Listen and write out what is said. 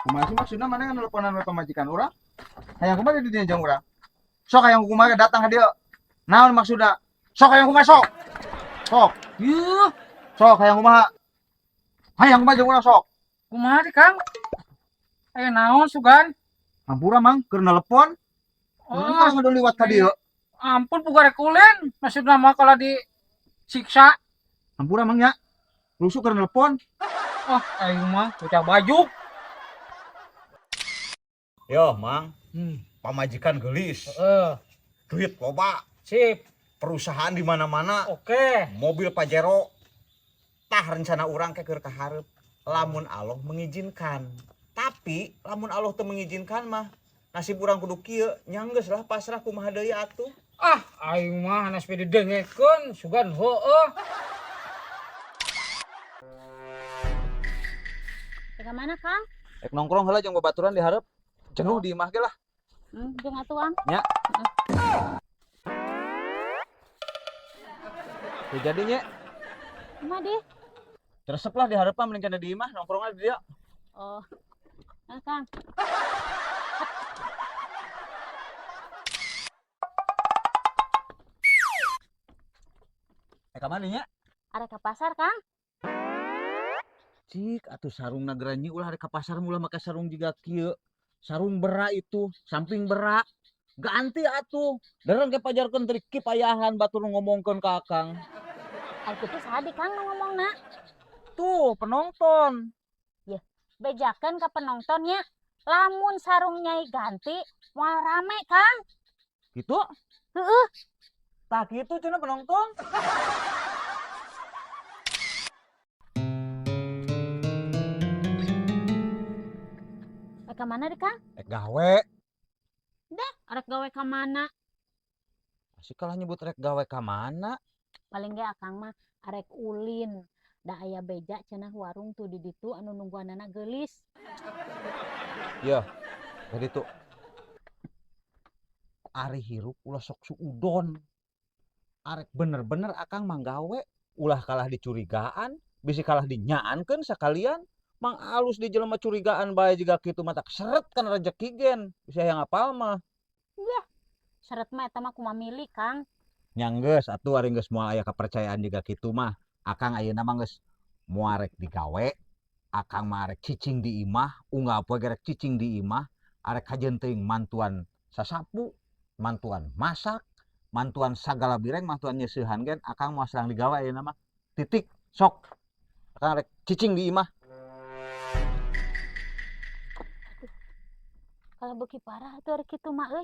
Kumaha sih maksudna maneh nelponan we pamajikan urang? Hayang kumaha di dinya jeung urang? Sok hayang kumaha datang ka dieu. Naon maksudna? Sok hayang kumaha sok? Sok. Yuh, Sok hayang kumaha? Hayang kumaha jeung urang sok? Kumaha sih, Kang? Aya naon sugan? Hampura Mang, keur nelepon. Oh, Urang kudu liwat ka dieu. Ampun puga rek ulin. Maksudna mah kalau disiksa. Hampura Mang ya. Rusuh keur nelepon. Oh, aing mah bocah bajuk. Yo, Mang. Pamajikan gelis. Heeh. Duit loba, Sip. Perusahaan di mana-mana, Oke. Mobil Pajero. Tah rencana urang ke keur kaharep. Lamun Allah mengizinkan. Tapi lamun Allah teu mengizinkan mah nasib urang kudu kieu, nya geus lah pasrah kumaha deui atuh. Ah, aing mah hanas we didengekeun, sugan heueuh. Ke mana, Kang? Rek nongkrong heula jeung babaturan di hareup. Jenuh di imah ge lah. Jeung atuh, Ang. Nya. Teu jadi nya. Kumaha di? Resep lah di hareup mah mending kana di imah nongkrong di dieu. Oh. Nah, Kang. Eh ka mana nya? Arek ke pasar, Kang. Cik, atuh sarungna geranyi ulah rek ka pasar ulah make sarung jiga kieu. Sarung bera itu, samping bera. Ganti atuh. Dereng ke pajarkeun teu kipayahan batur ngomongkeun ka Akang. Ari kitu saha di Kang nu ngomongna? Tuh, penonton. Yeuh, bejakeun ka penontonnya. Lamun sarung nyai ganti, moal rame, Kang. Gitu? Heeh. Tah kitu cenah penonton. Rek ka mana di, Kang? Rek gawe. Dah, arek gawe ka mana? Masih kalah nyebut rek gawe ka mana? Paling ge Akang mah arek ulin. Da aya beja cenah warung tuh di ditu anu nungguanana geulis. Yeuh, ka ditu. Ari hirup ulah sok suudon. Arek bener-bener Akang mah gawe, ulah kalah dicurigaan, bisi kalah dinyaankeun sakalian. Mang alus di jelema curigaan bae jiga kitu mah tak seret kana rejeki gen, bisa hayang apal mah. Yah, seret mah eta mah kumaha milik, Kang. Nya geus atuh ari geus moal aya kapercayaan jiga kitu mah. Akang ayeuna mah geus moal rek digawe, Akang mah arek cicing di imah, unggal poe ge rek cicing di imah, arek kajeun teuing mantuan sasapu, mantuan masak, mantuan sagala bireng, mantuan nyeusehan gen Akang moal serang digawe ayeuna mah. Titik, sok. Akang arek cicing di imah. Kalau beuki parah atuh ari kitu mah euy.